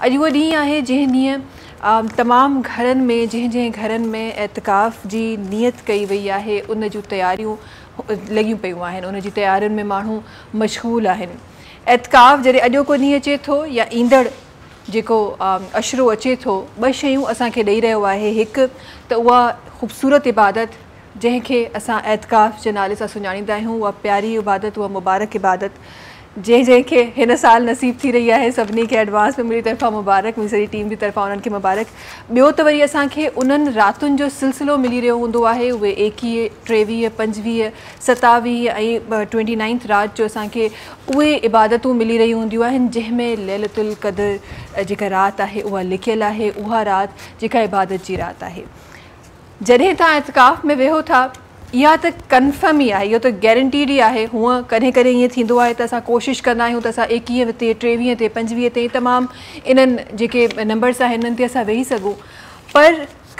اڄ اهو ڏينهن آهي جنهن ڏينهن تمام گهرن ۾ جنهن جنهن گهرن ۾ اعتڪاف جي نيت ڪئي وئي آهي ان جون تياريون لڳيون پيون آهن، ان جي تيارين ۾ ماڻهو مشغول آهن. اعتڪاف جڏهن اڄوڪو ڏينهن اچي ٿو يا ايندڙ جيڪو عشرو اچي ٿو، ٻه شيون اسان کي ڏئي رهيو آهي. هڪ ته اها خوبصورت عبادت جنهن کي اسان اعتڪاف جي نالي سان سڃاڻيندا آهيون، اها پياري عبادت، اها مبارڪ عبادت جنهن جنهن کي هن سال نصيب ٿي رهي آهي، سڀني کي ايڊوانس ۾ منهنجي طرفان مبارڪ، منهنجي سڄي ٽيم جي طرفان انهن کي مبارڪ. ٻيو ته وري اسان کي انهن راتن جو سلسلو ملي رهيو هوندو آهي، اهي 21، 23، 25، 27 ۽ 29 رات جو اسان کي اهي عبادتون ملي رهيون هونديون آهن جنهن ۾ ليلة القدر جيڪا رات آهي اها لڪيل آهي، اها رات جيڪا عبادت جي رات آهي. جڏهن توهان اعتڪاف ۾ ويهو ٿا اها ته ڪنفرم ئي آهي، اهو ته گيرنٽيڊ ئي آهي. هونء ڪڏهن ڪڏهن ائين ٿيندو آهي ته اسان ڪوشش ڪندا آهيون ته اسان 21 تي، 23 تي، 25 تي تمام انهن جيڪي نمبرس آهن انهن تي اسان ويهي سگهون، پر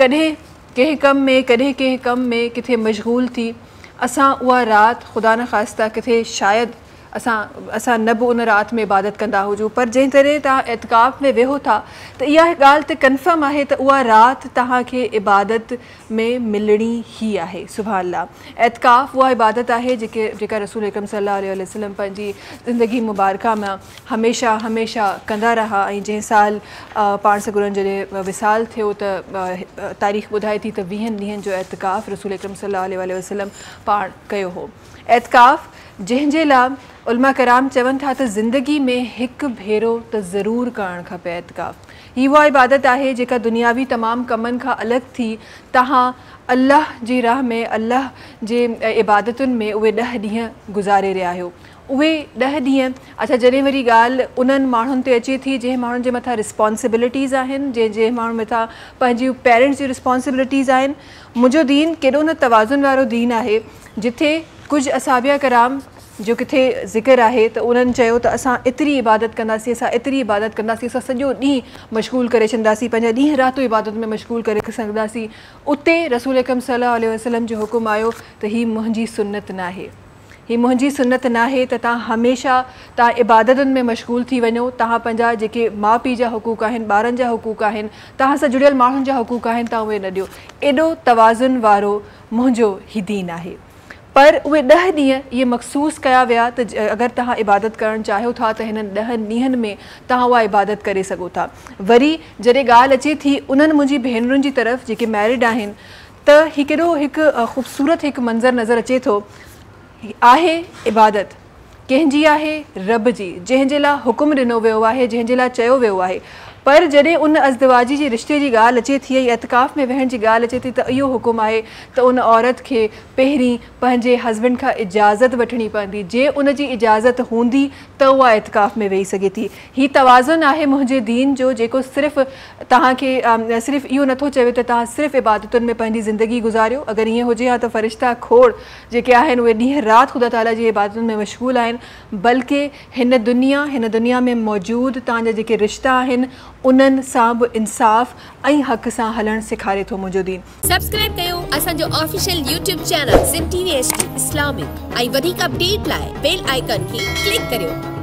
ڪڏهن ڪنهن ڪم ۾ ڪڏهن ڪنهن ڪم ۾ ڪٿي مشغول ٿي اسان اها رات خدا نخواسته ڪٿي شايد اسان نه به ان رات ۾ عبادت ڪندا هجون، پر جنهن طرح توهان اعتڪاف ۾ ويهو ٿا ته اها ڳالهه ته ڪنفرم آهي ته اها رات توهان کي عبادت ۾ ملڻي ئي آهي. سبحان الله، اعتڪاف اها عبادت آهي جيڪي جيڪا رسول اڪرم صلي الله عليه وسلم پنهنجي زندگي مبارڪه ۾ هميشه هميشه ڪندا رها ۽ جنهن سال پاڻ سڳورن جڏهن وصال ٿيو ته تاريخ ٻڌائي ٿي ته 20 ڏينهن جو اعتڪاف رسول اڪرم صلي الله عليه وسلم پاڻ ڪيو هو. اعتڪاف جنهن جي لاء علماء ڪرام چون ٿا ته زندگي ۾ هڪ ڀيرو ته ضرور ڪرڻ کپي. اعتڪاف هي اها عبادت آهي جيڪا دنياوي تمام ڪمن کان الڳ ٿي توهان الله جي راهه ۾ الله جي عبادتن ۾ اهي 10 ڏينهن گذاري رهيا آهيو. اهي 10 ڏينهن اڇا جڏهن وري ڳالهه انهن ماڻهن تي اچي ٿي جنهن ماڻهن جي مٿان رسپانسبلٽيز آهن، جنهن جنهن ماڻهن مٿان پنهنجي پيرنٽس جون رسپانسبلٽيز آهن. منهنجو دين ڪيڏو نه توازن وارو دين آهي جتي ڪجهه اصحابيه ڪرام جو ڪٿي ذڪر آهي ته انهن چيو ته اسان ايتري عبادت ڪنداسين، اسان ايتري عبادت ڪنداسين، اسان سڄو ڏينهن مشغول ڪري ڇڏنداسين، پنهنجا ڏينهن راتون عبادت ۾ مشغول ڪري سگهنداسين. اتي رسول اڪرم صلي الله عليه وسلم جو حڪم آيو ته هي منهنجي سنت ناهي، هي منهنجي سنت ناهي ته توهان هميشه توهان عبادتن ۾ مشغول ٿي وڃو، توهان پنهنجا جيڪي ماء پيء جا حقوق آهن، ٻارن جا حقوق آهن، توهان سان جڙيل ماڻهن جا حقوق آهن، توهان اهي نه ڏيو. ايڏو توازن وارو منهنجو هي دين آهي. پر اهي 10 ڏينهن اهي مخصوص ڪيا ويا ته اگر توهان عبادت ڪرڻ چاهيو ٿا ته هنن 10 ڏينهن ۾ توهان اها عبادت ڪري سگهو ٿا. وري جڏهن ڳالهه اچي ٿي انهن منهنجي ڀينرن جي طرف جيڪي ميرڊ آهن ته هي ڪيڏو هڪ خوبصورت هڪ منظر نظر اچي ٿو. آهي عبادت ڪنهن جي آهي؟ رب جي، جنهن جي لاء حڪم ڏنو ويو آهي، جنهن جي لاء چيو ويو آهي. پر جڏهن ان ازدواجي جي رشتي جي ڳالهه اچي ٿي ۽ اعتڪاف ۾ ويهڻ جي ڳالهه اچي ٿي ته اهو حڪم آهي ته ان عورت کي پهرين پنهنجي هسبنڊ کان اجازت وٺڻي پوندي، جي ان جي اجازت هوندي ته اها اعتڪاف ۾ ويهي سگهي ٿي. هي توازن آهي منهنجي دين جو جيڪو صرف توهان کي صرف اهو نٿو چوي ته توهان صرف عبادتن ۾ پنهنجي زندگي گذاريو، اگر ائين هجي ها ته فرشتا کوڙ جيڪي آهن اهي ڏينهن رات خدا تعاليٰ جي عبادتن ۾ مشغول آهن، بلڪه هن دنيا هن دنيا ۾ موجود توهان جا جيڪي رشتا آهن انهن سان به انصاف ۽ حق سان هلڻ سيکاري ٿو منهنجو دين. سبسڪرائب ڪيو اسان جو official YouTube channel Sindh T V H D Islamic ۽ وڌيڪ اپڊيٽ لاء بيل آئيڪان کي ڪلڪ ڪريو.